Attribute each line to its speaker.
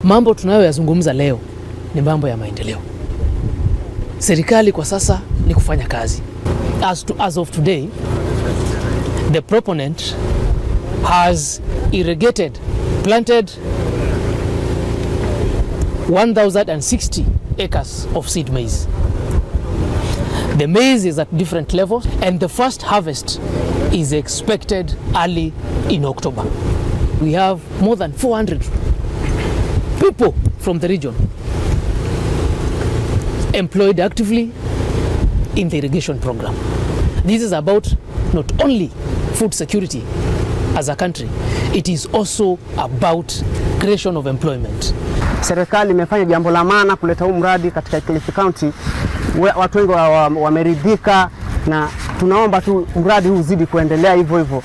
Speaker 1: Mambo tunayoyazungumza leo ni mambo ya maendeleo. Serikali kwa sasa ni kufanya kazi. As of today, the proponent has irrigated, planted 1060 acres of seed maize. The maize is at different levels and the first harvest is expected early in October. We have more than 400 people from the region employed actively in the irrigation program. This is about not only food security as a country, it is also about creation of employment.
Speaker 2: Serikali imefanya jambo la maana kuleta huu mradi katika Kilifi County. Watu wengi wameridhika na tunaomba tu mradi huu uzidi kuendelea hivyo hivyo.